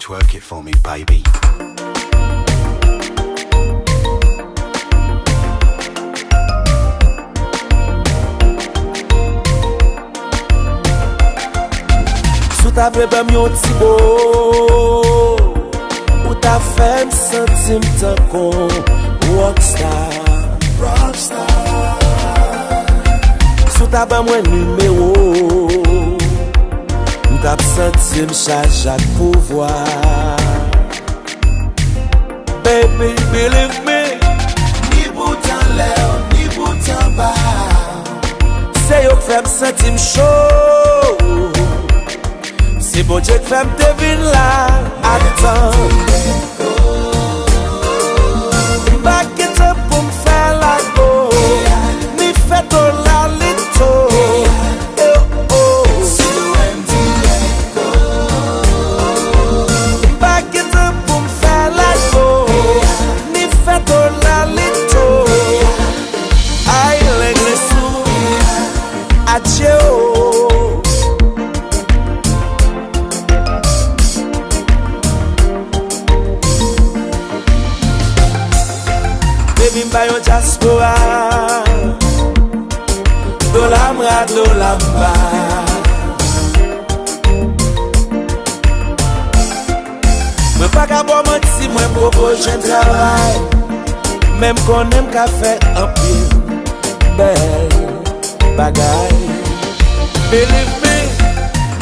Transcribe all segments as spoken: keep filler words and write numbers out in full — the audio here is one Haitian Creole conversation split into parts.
Twerk it for me, baby. Si w ta vle ban m yon ti bo, ou ta fè m santi m tankou rockstar. Rockstar. Si w ta ban mwen nimewo, m t ap santi m chaje ak pouvwa. Baby, believe me, ni bout anlè w, ni bout anba w, se yo k fè m santi m cho. Se Bondye k fè m te vin la a tan. M pa gen tan pou m fè lago, ni fè tolalito. Eh, oh. M pa gen tan pou m fè lago, ni fè tolalito. Ay, lèg lesou, adye o. Baby, m pa yon dyaspora. Dola m ra, dola m ba. Mwen pa ka ba w manti, mwen poko jwenn travay, men m konnen m ka fè anpil bèl bagay. Believe me,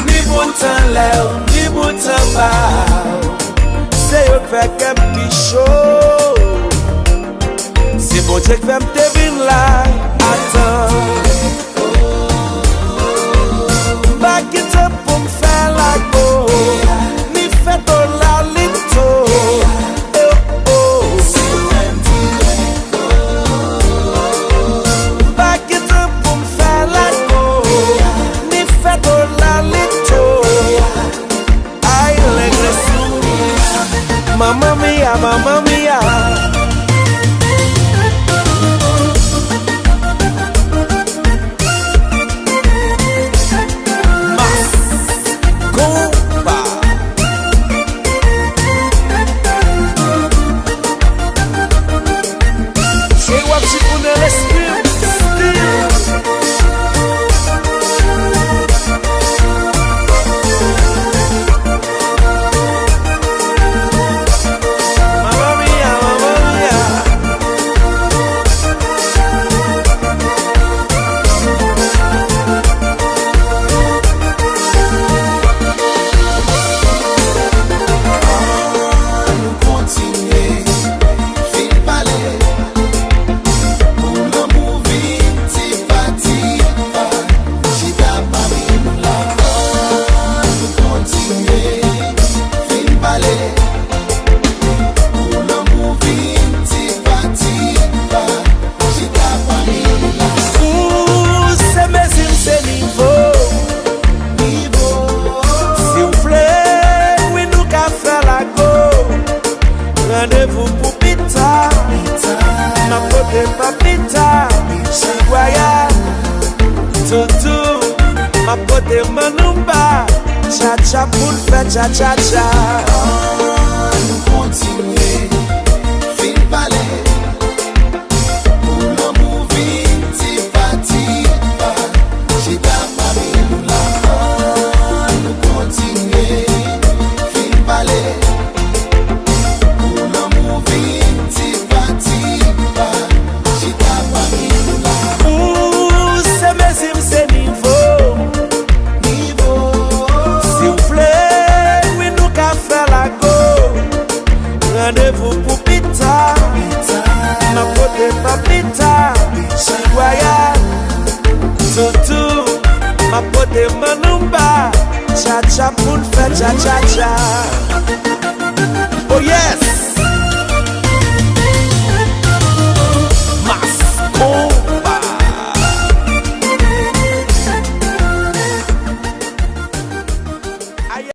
ni bout anlè w, ni bout anba w, se yo k fè kè m pi cho. Se Bondye k fè m te vin la a tan. M pa gen tan pou m fè lago, ni fè tolalito. Eh, oh. M pa gen tan pou m fè lago, ni fè tolalito. Ay, lèg lesou. Mamma mia, mamma mia. Mas Konpa. Cheri, w ap chifounnen lespri m. Mamma mia, mamma mia. Ann kontinye, fin pale. Pou lanmou vin ti pa ti pa, chita pami nou la. Ann kontinye, fin pale. Pou lanmou vin ti pa ti pa, chita pami nou la. Ou se mezi m, se nivo. Nivo. Si w vle, wi, nou ka fè lago. Randevou pou pita. Pita. M ap pote papita. Pita. Chagwaya. Toutou. M ap pote manouba. Tchatcha pou n fè tchatchatcha. Ann kontinye. Fin pale. Pou lanmou vin ti pa ti pa, chita pami nou la. Ann kontinye, fin pale. Pou lanmou vin ti pa ti pa, chita pami nou la. Ou se mezi m, se nivo. Nivo. Si w vle, wi, nou ka fè lago. Randevou pou pita. Pita. M ap pote papita. Pita. Chagwaya. Toutou. M ap pote manouba. Tchatcha pou n fè tchatchatcha. Oh yes!